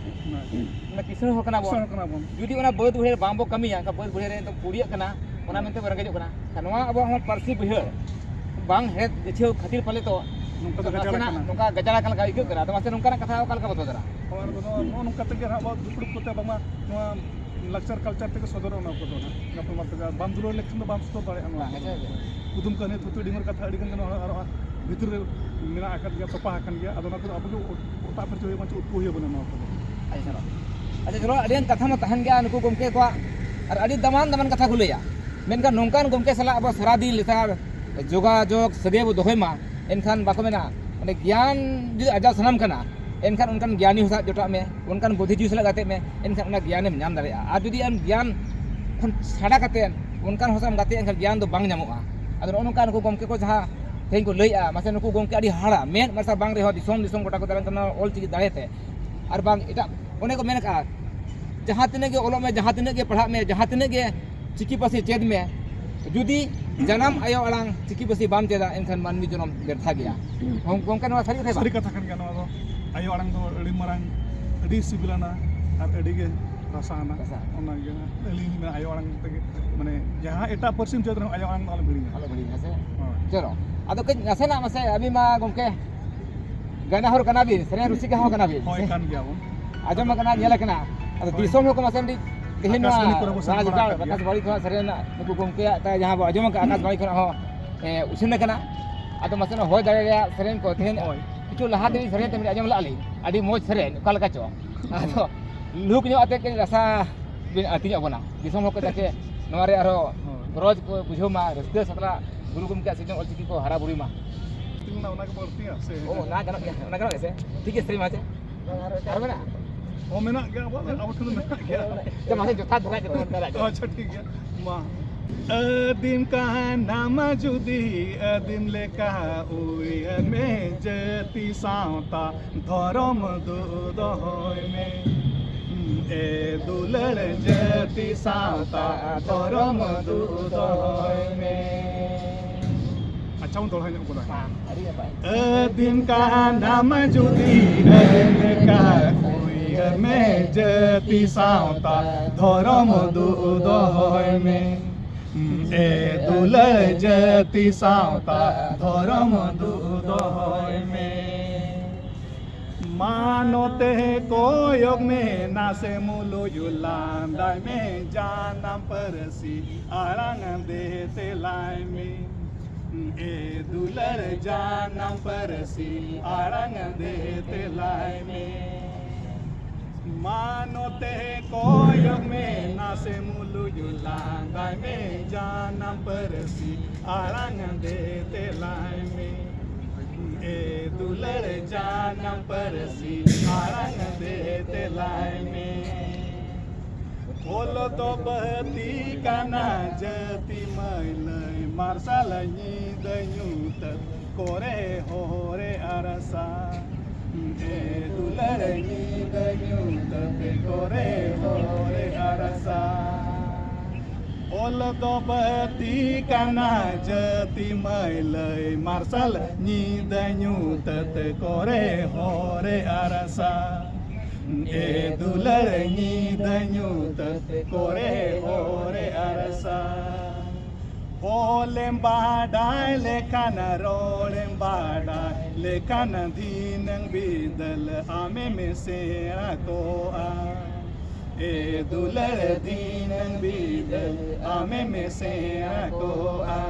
ᱦᱮᱸ᱾ ᱚᱱᱟ ᱠᱤᱥᱟᱹᱬ ᱦᱚᱲ ᱠᱟᱱᱟ ᱵᱚᱱ᱾ ᱠᱤᱥᱟᱹᱬ ᱦᱚᱲ ᱠᱟᱱᱟ ᱵᱚᱱ᱾ ᱡᱩᱫᱤ ᱚᱱᱟ ᱵᱟᱹᱫᱽ ᱵᱟᱹᱭᱦᱟᱹᱲ ᱵᱟᱝ ᱵᱚ ᱠᱟᱹᱢᱤᱭᱟ, ᱮᱱᱠᱷᱟᱱ ᱵᱟᱹᱫᱽ ᱵᱟᱹᱭᱦᱟᱹᱲ ᱨᱮ ᱱᱤᱛᱚᱜ ᱯᱩᱲᱤᱭᱟᱹᱜ ᱠᱟᱱᱟ, ᱚᱱᱟ ᱢᱮᱱᱛᱮ ᱵᱚ ᱨᱮᱸᱜᱮᱡᱚᱜ ᱠᱟᱱᱟ᱾ ᱮᱱᱠᱷᱟᱱ ᱱᱚᱣᱟ ᱟᱵᱚᱣᱟᱜ ᱦᱚᱸ ᱯᱟᱹᱨᱥᱤ ᱵᱟᱹᱭᱦᱟᱹᱲ ᱵᱟᱝ ᱦᱮᱡ ᱜᱟᱹᱪᱷᱭᱟᱹᱣ ᱠᱷᱟᱹᱛᱤᱨ ᱯᱟᱞᱮ ᱛᱚ ᱱᱚᱝᱠᱟ ᱜᱟᱡᱟᱲ ᱱᱟᱥᱮᱱᱟᱜ ᱟᱠᱟᱱᱟ᱾ ᱱᱚᱝᱠᱟ ᱜᱟᱡᱟᱲ ᱟᱠᱟᱱ ᱞᱮᱠᱟ ᱟᱹᱭᱠᱟᱹᱜ ᱠᱟᱱᱟ᱾ ᱟᱫᱚ ᱢᱟᱥᱮ ᱱᱚᱝᱠᱟᱱᱟᱜ ᱠᱟᱛᱷᱟ ᱚᱠᱟ ᱞᱮᱠᱟ ᱵᱚ ᱥᱚᱫᱚᱨᱟ? ᱦᱳᱭ, ᱟᱨ ᱱᱚᱣᱟ, ᱱᱚᱜᱼᱚ ᱱᱚᱝᱠᱟ ᱛᱮᱜᱮ ᱦᱟᱸᱜ ᱟᱵᱚ ᱫᱩᱯᱲᱩᱵ ᱠᱚᱛᱮ ᱵᱟᱝᱢᱟ ᱱᱚᱣᱟ ᱞᱟᱠᱪᱟᱨ ᱠᱟᱞᱪᱟᱨ ᱛᱮᱜᱮ ᱥᱚᱫᱚᱨᱚᱜᱼᱟ ᱱᱚᱣᱟ ᱠᱚᱫᱚ ᱦᱟᱸᱜ᱾ ᱜᱟᱯᱟᱞᱢᱟᱨᱟᱣ ᱛᱮᱜᱮ ᱵᱟᱢ ᱫᱩᱞᱟᱹᱲ ᱞᱮᱠᱷᱟᱱ ᱫᱚ ᱵᱟᱢ ᱥᱚᱫᱚᱨ ᱫᱟᱲᱮᱭᱟᱜᱼᱟ ᱱᱚᱣᱟ ᱵᱟᱝ, ᱠᱚᱫᱚ᱾ ᱟᱪᱪᱷᱟ, ᱟᱪᱪᱷᱟ᱾ ᱠᱩᱫᱩᱢ ᱠᱟᱹᱦᱱᱤ, ᱛᱷᱩᱛᱤ ᱰᱤᱢᱟᱹᱨ ᱠᱟᱛᱷᱟ ᱟᱹᱰᱤ ᱜᱟᱱ ᱜᱮ ᱱᱚᱣᱟ ᱟᱨᱚ ᱵᱷᱤᱛᱤᱨ ᱨᱮ ᱢᱮᱱᱟᱜ ᱟᱠᱟᱫ ᱜᱮᱭᱟ, ᱛᱚᱯᱟ ᱟᱠᱟᱱ ᱜᱮᱭᱟ᱾ ᱟᱫᱚ ᱚᱱᱟ ᱠᱚᱫᱚ ᱟᱵᱚ ᱜᱮ ᱚᱴᱟᱜ ᱯᱷᱟᱨᱪᱟ ᱦᱩᱭᱩᱜᱼᱟ, ᱵᱟᱝ ᱪᱚ ᱩᱴᱠᱟᱹᱣ ᱦᱩᱭᱩᱜ ᱟᱵᱚᱱᱟ ᱱᱚᱣᱟ ᱠᱚᱫᱚ᱾ ᱟᱪᱪᱷᱟ, ᱪᱚᱞᱚ᱾ ᱟᱪᱪᱷᱟ, ᱪᱚᱞᱚ, ᱟᱹᱰᱤ ᱜᱟᱱ ᱠᱟᱛᱷᱟ ᱢᱟ ᱛᱟᱦᱮᱱ ᱜᱮᱭᱟ ᱱᱩᱠᱩ ᱜᱚᱢᱠᱮ ᱠᱚᱣᱟᱜ, ᱟᱨ ᱟᱹᱰᱤ ᱫᱟᱢᱟᱱ ᱫᱟᱢᱟᱱ ᱠᱟᱛᱷᱟ ᱠᱚ ᱞᱟᱹᱭᱟ᱾ ᱢᱮᱱᱠᱷᱟᱱ ᱱᱚᱝᱠᱟᱱ ᱜᱚᱢᱠᱮ ᱥᱟᱞᱟᱜ ᱟᱵᱚ ᱥᱟᱨᱟᱫᱤᱱ ᱞᱮᱛᱟᱲ ᱡᱳᱜᱟᱡᱳᱜᱽ ᱥᱟᱹᱜᱟᱹᱭ ᱵᱚ ᱫᱚᱦᱚᱭ ᱢᱟ, ᱮᱱᱠᱷᱟᱱ ᱵᱟᱠᱚ ᱢᱮᱱᱟ, ᱚᱸᱰᱮ ᱜᱮᱭᱟᱱ ᱡᱩᱫᱤ ᱟᱨᱡᱟᱣ ᱥᱟᱱᱟᱢ ᱠᱟᱱᱟ, ᱮᱱᱠᱷᱟᱱ ᱚᱱᱠᱟᱱ ᱜᱮᱭᱟᱱᱤ ᱦᱚᱲ ᱥᱟᱞᱟᱜ ᱡᱚᱴᱟᱜ ᱢᱮ, ᱚᱱᱠᱟᱱ ᱵᱩᱫᱽᱫᱷᱤᱡᱤᱵᱤ ᱥᱟᱞᱟᱜ ᱜᱟᱛᱮᱜ ᱢᱮ, ᱮᱱᱠᱷᱟᱱ ᱚᱱᱟ ᱜᱮᱭᱟᱱᱮᱢ ᱧᱟᱢ ᱫᱟᱲᱮᱭᱟᱜᱼᱟ᱾ ᱟᱨ ᱡᱩᱫᱤ ᱟᱢ ᱜᱮᱭᱟᱱ ᱠᱷᱚᱱ ᱪᱷᱟᱰᱟ ᱠᱟᱛᱮ ᱚᱱᱠᱟᱱ ᱦᱚᱲ ᱥᱟᱞᱟᱜ ᱮᱢ ᱜᱟᱛᱮᱜᱼᱟ, ᱮᱱᱠᱷᱟᱱ ᱜᱮᱭᱟᱱ ᱫᱚ ᱵᱟᱝ ᱧᱟᱢᱚᱜᱼᱟ᱾ ᱟᱫᱚ ᱱᱚᱜᱼᱚ ᱱᱚᱝᱠᱟ ᱱᱩᱠᱩ ᱜᱚᱢᱠᱮ ᱠᱚ ᱡᱟᱦᱟᱸ ᱛᱮᱦᱮᱧ ᱠᱚ ᱞᱟᱹᱭᱮᱜᱼᱟ, ᱢᱟᱥᱮ ᱱᱩᱠᱩ ᱜᱚᱢᱠᱮ ᱟᱹᱰᱤ ᱦᱟᱦᱟᱲᱟ, ᱢᱮᱫ ᱢᱟᱨᱥᱟᱞ ᱵᱟᱝ ᱨᱮᱦᱚᱸ ᱫᱤᱥᱚᱢ ᱫᱤᱥᱚᱢ ᱜᱚᱴᱟ ᱠᱚ ᱫᱟᱬᱟᱱ ᱠᱟᱱᱟ ᱚᱞ ᱪᱤᱠᱤ ᱫᱟᱲᱮ ᱛᱮ᱾ ᱟᱨ ᱵᱟᱝ ᱮᱴᱟᱜ, ᱚᱱᱮ ᱠᱚ ᱢᱮᱱ ᱟᱠᱟᱫᱼᱟ, ᱡᱟᱦᱟᱸ ᱛᱤᱱᱟᱹᱜ ᱜᱮ ᱚᱞᱚᱜ ᱢᱮ, ᱡᱟᱦᱟᱸ ᱛᱤᱱᱟᱹᱜ ᱜᱮ ᱯᱟᱲᱦᱟᱜ ᱢᱮ, ᱡᱟᱦᱟᱸ ᱛᱤᱱᱟᱹᱜ ᱜᱮ ᱪᱤᱠᱤ ᱯᱟᱹᱨᱥᱤ ᱪᱮᱫ ᱢᱮ, ᱡᱩᱫᱤ ᱡᱟᱱᱟᱢ ᱟᱭᱳ ᱟᱲᱟᱝ ᱪᱤᱠᱤ ᱯᱟᱹᱨᱥᱤ ᱵᱟᱢ ᱪᱮᱫᱟ, ᱮᱱᱠᱷᱟᱱ ᱢᱟᱹᱱᱢᱤ ᱡᱚᱱᱚᱢ ᱵᱮᱨᱛᱷᱟ ᱜᱮᱭᱟ᱾ ᱜᱚᱢᱠᱮ, ᱱᱚᱣᱟ ᱥᱟᱹᱨᱤ ᱠᱟᱛᱷᱟ ᱥᱟᱹᱨᱤ ᱠᱟᱱᱟ? ᱠᱟᱛᱷᱟ ᱠᱟᱱ ᱜᱮᱭᱟ ᱱᱚᱣᱟ ᱫᱚ᱾ ᱟᱭᱳ ᱟᱲᱟᱝ ᱫᱚ ᱟᱹᱰᱤ ᱢᱟᱨᱟᱝ, ᱟᱹᱰᱤ ᱥᱤᱵᱤᱞᱟᱱᱟ ᱟᱨ ᱟᱹᱰᱤ ᱜᱮ ᱨᱟᱥᱟ ᱟᱱᱟ᱾ ᱨᱟᱥᱟ᱾ ᱚᱱᱟ ᱜᱮ ᱟᱹᱞᱤᱧ ᱞᱤᱧ ᱢᱮᱱᱟ, ᱟᱭᱳ ᱟᱲᱟᱝ ᱛᱮᱜᱮ, ᱢᱟᱱᱮ, ᱡᱟᱦᱟᱸ ᱮᱴᱟᱜ ᱯᱟᱹᱨᱥᱤᱢ ᱪᱮᱫ ᱨᱮᱦᱚᱸ ᱟᱭᱳ ᱟᱲᱟᱝ ᱫᱚ ᱟᱞᱚᱢ ᱦᱤᱲᱤᱧᱟ᱾ ᱟᱞᱚᱢ ᱦᱤᱲᱤᱧᱟ, ᱦᱮᱸ ᱥᱮ? ᱦᱳᱭ᱾ ᱪᱚᱞᱚ, ᱟᱫᱚ ᱠᱟᱹᱡ ᱱᱟᱥᱮᱱᱟᱜ ᱢᱟᱥᱮ, ᱟᱹᱵᱤᱱ ᱢᱟ ᱜᱚᱢᱠᱮ ᱜᱟᱭᱱᱟᱦᱚᱨ ᱠᱟᱱᱟ ᱵᱤᱱ, ᱥᱮᱨᱮᱧ ᱨᱩᱥᱤᱠᱟ ᱦᱚᱸ ᱠᱟᱱᱟ ᱵᱤᱱ᱾ ᱦᱳᱭ, ᱠᱟᱱ ᱜᱮᱭᱟ ᱵᱚᱱ᱾ ᱟᱸᱡᱚᱢ ᱟᱠᱟᱱᱟ, ᱧᱮᱞ ᱟᱠᱟᱱᱟ᱾ ᱟᱫᱚ ᱦᱳᱭ᱾ ᱫᱤᱥᱚᱢ ᱦᱚᱲ ᱠᱚ ᱢᱟᱥᱮ ᱢᱤᱫᱴᱤᱡ ᱛᱮᱦᱮᱧ ᱱᱚᱣᱟ ᱟᱠᱟᱥᱵᱟᱬᱤ ᱠᱚᱨᱮ ᱵᱚ ᱥᱮᱱ ᱨᱟᱡᱽ ᱵᱟᱲᱟ ᱜᱟᱲ ᱟᱠᱟᱱ ᱜᱮᱭᱟ᱾ ᱟᱠᱟᱥᱵᱟᱲᱤ ᱠᱷᱚᱱᱟᱜ ᱥᱮᱨᱮᱧ ᱨᱮᱱᱟᱜ ᱱᱩᱠᱩ ᱜᱚᱢᱠᱮᱭᱟᱜ ᱛᱟᱭ ᱡᱟᱦᱟᱸ ᱵᱚ ᱟᱸᱡᱚᱢ ᱟᱠᱟᱫ, ᱟᱠᱟᱥᱵᱟᱲᱤ ᱠᱷᱚᱱᱟᱜ ᱦᱚᱸ, ᱮ, ᱩᱪᱷᱟᱹᱱ ᱟᱠᱟᱱᱟ᱾ ᱟᱫᱚ ᱢᱟᱥᱮ ᱱᱚᱣᱟ ᱦᱚᱭ ᱫᱟᱲᱮ ᱨᱮᱭᱟᱜ ᱥᱮᱨᱮᱧ ᱠᱚ ᱛᱮᱦᱮᱧ ᱦᱳᱭ᱾ ᱠᱤᱪᱷᱩ ᱞᱟᱦᱟ ᱫᱤᱱ ᱥᱮᱨᱮᱧ ᱛᱮ ᱢᱤᱫᱴᱤᱡ ᱟᱸᱡᱚᱢ ᱞᱮᱫᱼᱟ ᱞᱤᱧ, ᱟᱹᱰᱤ ᱢᱚᱡᱽ ᱥᱮᱨᱮᱧ, ᱚᱠᱟ ᱞᱮᱠᱟ ᱪᱚ᱾ ᱟᱫᱚ ᱞᱩᱠ ᱧᱚᱜ ᱟᱛᱮ ᱠᱟᱹᱡ ᱨᱟᱥᱟ ᱵᱤᱱ ᱟᱹᱛᱤᱧᱚᱜ ᱵᱚᱱᱟ᱾ ᱫᱤᱥᱚᱢ ᱦᱚᱲ ᱠᱚ ᱡᱟᱛᱮ ᱱᱚᱣᱟ ᱨᱮ ᱟᱨᱦᱚᱸ ᱦᱳᱭ᱾ ᱜᱚᱨᱚᱡᱽ ᱠᱚ ᱵᱩᱡᱷᱟᱹᱣ ᱢᱟ, ᱨᱟᱹᱥᱠᱟᱹ ᱥᱟᱛᱞᱟᱜ ᱜᱩᱨᱩ ᱜᱚᱢᱠᱮᱭᱟᱜ ᱥᱤᱨᱡᱚᱱ ᱚᱞᱪᱤᱠᱤ ᱠᱚ ᱦᱟᱨᱟ ᱵᱩᱨᱩᱭ ᱢᱟ᱾ ᱚᱱᱟ ᱜᱮ ᱵᱟᱹᱲᱛᱤᱭᱟ ᱥᱮ? ᱚ, ᱚᱱᱟ ᱜᱟᱱᱚᱜ ᱜᱮᱭᱟ, ᱚᱱᱟ ᱜᱟᱱᱚᱜ ᱜᱮᱭᱟ ᱥᱮ? ᱴᱷᱤᱠ ᱜᱮᱭᱟ, ᱥᱮᱨᱮᱧ ᱢᱟ ᱪᱮ? ᱟᱨ ᱢᱮᱱᱟᱜᱼᱟ? ᱚ, ᱢᱮᱱᱟᱜ ᱜᱮᱭᱟ, ᱟᱵᱚ, ᱟᱵᱚ ᱴᱷᱮᱱ ᱫᱚ ᱢᱮᱱᱟᱜ ᱜᱮᱭᱟ᱾ ᱟᱪᱪᱷᱟ, ᱢᱟᱥᱮ ᱡᱚᱛᱷᱟᱛ ᱫᱷᱟᱨᱟ ᱜᱮ ᱛᱟᱵᱚᱱ ᱠᱟᱱᱟ᱾ ᱟᱪᱪᱷᱟ, ᱴᱷᱤᱠ ᱜᱮᱭᱟ, ᱢᱟ᱾ ᱟᱹᱫᱤᱢ ᱠᱟᱱᱟᱢ ᱡᱩᱫᱤ ᱟᱹᱫᱤᱢ ᱞᱮᱠᱟ ᱩᱭᱦᱟᱹᱨ ᱢᱮ, ᱡᱟᱹᱛᱤ ᱥᱟᱶᱛᱟ ᱫᱷᱚᱨᱚᱢ ᱫᱩ ᱫᱚᱦᱚᱭ ᱢᱮ᱾ ᱮ ᱫᱩᱞᱟᱹᱲ ᱡᱟᱹᱛᱤ ᱥᱟᱶᱛᱟ ᱫᱷᱚᱨᱚᱢ ᱫᱩ ᱫᱚᱦᱚᱭ ᱢᱮ᱾ ᱟᱪᱪᱷᱟ, ᱵᱚᱱ ᱫᱚᱦᱲᱟ ᱧᱚᱜ ᱠᱟᱫᱟ᱾ ᱟᱹᱰᱤ ᱱᱟᱯᱟᱭ᱾ ᱟᱹᱫᱤᱢ ᱠᱟᱱᱟᱢ ᱡᱩᱫᱤ ᱟᱹᱫᱤᱢ ᱞᱮᱠᱟ ᱩᱭᱦᱟᱹᱨ ᱢᱮ, ᱡᱟᱹᱛᱤ ᱥᱟᱶᱛᱟ ᱫᱷᱚᱨᱚᱢ ᱫᱩ ᱫᱚᱦᱚᱭ ᱢᱮ᱾ ᱮ ᱫᱩᱞᱟᱹᱲ ᱡᱟᱹᱛᱤ ᱥᱟᱶᱛᱟ ᱫᱷᱚᱨᱚᱢ ᱫᱩ ᱫᱚᱦᱚᱭ ᱢᱮ᱾ ᱢᱟ ᱱᱚᱛᱮ ᱠᱚᱭᱚᱜ ᱢᱮ, ᱱᱟᱥᱮ ᱢᱩᱞᱩᱡ ᱞᱟᱸᱫᱟᱭ ᱢᱮ, ᱡᱟᱱᱟᱢ ᱯᱟᱹᱨᱥᱤ ᱟᱲᱟᱝ ᱫᱮ ᱛᱮᱞᱟᱭ ᱢᱮ᱾ ᱮ ᱫᱩᱞᱟᱹᱲ ᱡᱟᱱᱟᱢ ᱯᱟᱹᱨᱥᱤ ᱟᱲᱟᱝ ᱫᱮ ᱛᱮᱞᱟᱭ ᱢᱮ᱾ ᱢᱟ ᱱᱚᱛᱮ ᱠᱚᱭᱚᱜ ᱢᱮ, ᱱᱟᱥᱮ ᱢᱩᱞᱩᱡ ᱞᱟᱸᱫᱟᱭ ᱢᱮ, ᱡᱟᱱᱟᱢ ᱯᱟᱹᱨᱥᱤ ᱟᱲᱟᱝ ᱫᱮ ᱛᱮᱞᱟᱭ ᱢᱮ᱾ ᱮ ᱫᱩᱞᱟᱹᱲ ᱡᱟᱱᱟᱢ ᱯᱟᱹᱨᱥᱤ ᱟᱲᱟᱝ ᱫᱮ ᱛᱮᱞᱟᱭ ᱢᱮ᱾ ᱚᱞ ᱫᱚ ᱵᱟᱹᱛᱤ ᱠᱟᱱᱟ ᱡᱟᱹᱛᱤ ᱢᱟᱹᱭᱞᱟᱹᱭ ᱢᱟᱨᱥᱟᱞ ᱧᱤᱫᱟᱹ ᱧᱩᱛᱟᱹᱛ ᱠᱚᱨᱮ ᱦᱚᱨᱮ ᱟᱨᱥᱟ᱾ ᱮ ᱫᱩᱞᱟᱹᱲ ᱧᱤᱫᱟᱹ ᱧᱩᱛᱟᱹᱛ ᱠᱚᱨᱮ ᱦᱚᱨᱮ ᱟᱨᱥᱟ᱾ ᱚᱞ ᱫᱚ ᱵᱟᱹᱛᱤ ᱠᱟᱱᱟ ᱡᱟᱹᱛᱤ ᱢᱟᱹᱭᱞᱟᱹᱭ ᱢᱟᱨᱥᱟᱞ, ᱧᱤᱫᱟᱹ ᱧᱩᱛᱟᱹᱛ ᱠᱚᱨᱮ ᱦᱚᱨᱮ ᱟᱨᱥᱟ᱾ ᱮ ᱫᱩᱞᱟᱹᱲ ᱧᱤᱫᱟᱹ ᱧᱩᱛᱟᱹᱛ ᱠᱚᱨᱮ ᱦᱚᱨᱮ ᱟᱨᱥᱟ᱾ ᱚᱞᱮᱢ ᱵᱟᱰᱟᱭ ᱞᱮᱠᱷᱟᱱ, ᱨᱚᱲᱮᱢ ᱵᱟᱰᱟᱭ ᱞᱮᱠᱷᱟᱱ, ᱫᱷᱤᱱᱟᱹᱝ ᱵᱤᱫᱟᱹᱞ ᱟᱢᱮᱢ ᱥᱮᱬᱟ ᱠᱚᱜᱼᱟ᱾ ᱮ ᱫᱩᱞᱟᱹᱲ, ᱫᱷᱤᱱᱟᱹᱝ ᱵᱤᱫᱟᱹᱞ ᱟᱢᱮᱢ ᱥᱮᱬᱟ ᱠᱚᱜᱼᱟ᱾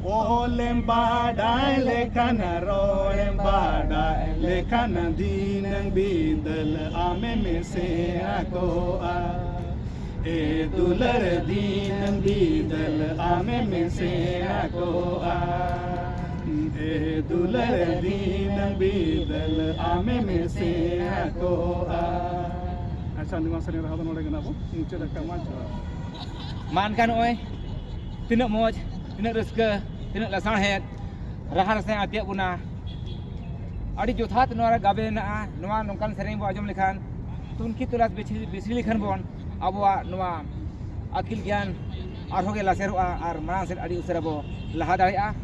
ᱚᱞᱮᱢ ᱵᱟᱰᱟᱭ ᱞᱮᱠᱷᱟᱱ, ᱨᱚᱲᱮᱢ ᱵᱟᱰᱟᱭ ᱞᱮᱠᱷᱟᱱ, ᱫᱷᱤᱱᱟᱹᱝ ᱵᱤᱫᱟᱹᱞ ᱟᱢᱮᱢ ᱥᱮᱬᱟ ᱠᱚᱜᱼᱟ᱾ ᱮ ᱫᱩᱞᱟᱹᱲ, ᱫᱷᱤᱱᱟᱹᱝ ᱵᱤᱫᱟᱹᱞ ᱟᱢᱮᱢ ᱥᱮᱬᱟ ᱠᱚᱜᱼᱟ᱾ ᱮ ᱫᱩᱞᱟᱹᱲ, ᱫᱷᱤᱱᱟᱹᱝ ᱵᱤᱫᱟᱹᱞ ᱟᱢᱮᱢ ᱥᱮᱬᱟ ᱠᱚᱜᱼᱟ᱾ ᱟᱪᱪᱷᱟ, ᱱᱚᱣᱟ ᱥᱮᱨᱮᱧ ᱨᱟᱦᱟ ᱫᱚ ᱱᱚᱰᱮ ᱜᱮ ᱱᱟᱜ ᱵᱚᱱ ᱢᱩᱪᱟᱹᱫ ᱟᱠᱟᱫ ᱢᱟ᱾ ᱡᱚᱦᱟᱨ᱾ ᱢᱟ ᱮᱱᱠᱷᱟᱱ ᱱᱚᱜᱼᱚᱭ ᱛᱤᱱᱟᱹᱜ ᱢᱚᱡᱽ, ᱛᱤᱱᱟᱹᱜ ᱨᱟᱹᱥᱠᱟᱹ, ᱛᱤᱱᱟᱹᱜ ᱞᱟᱥᱟᱲᱦᱮᱫ ᱨᱟᱦᱟ ᱨᱮ ᱥᱮ ᱟᱛᱮᱭᱟᱜ ᱵᱚᱱᱟ᱾ ᱟᱹᱰᱤ ᱡᱚᱛᱷᱟᱛ ᱱᱚᱣᱟ ᱨᱮ ᱜᱟᱵᱮ ᱢᱮᱱᱟᱜᱼᱟ᱾ ᱱᱚᱣᱟ ᱱᱚᱝᱠᱟᱱ ᱥᱮᱨᱮᱧ ᱵᱚ ᱟᱸᱡᱚᱢ ᱞᱮᱠᱷᱟᱱ, ᱛᱩᱱᱠᱷᱤ ᱛᱚᱞᱟᱥ ᱵᱤᱥᱲᱤ, ᱵᱤᱥᱲᱤ ᱞᱮᱠᱷᱟᱱ ᱵᱚᱱ, ᱟᱵᱚᱣᱟᱜ ᱱᱚᱣᱟ ᱟᱹᱠᱤᱞ ᱜᱮᱭᱟᱱ ᱟᱨᱦᱚᱸ ᱜᱮ ᱞᱟᱥᱮᱨᱚᱜᱼᱟ ᱟᱨ ᱢᱟᱲᱟᱝ ᱥᱮᱫ ᱟᱹᱰᱤ ᱩᱥᱟᱹᱨᱟ ᱵᱚ ᱞᱟᱦᱟ ᱫᱟᱲᱮᱭᱟᱜᱼᱟ᱾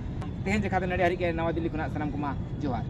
ᱛᱮᱦᱮᱧ ᱡᱟᱠᱷᱟ ᱫᱚ ᱱᱚᱰᱮ ᱦᱟᱹᱨᱤᱡ ᱜᱮ᱾ ᱱᱟᱣᱟ ᱫᱤᱞᱞᱤ ᱠᱷᱚᱱᱟᱜ ᱥᱟᱱᱟᱢ ᱠᱚᱢᱟ ᱡᱚᱦᱟᱨ᱾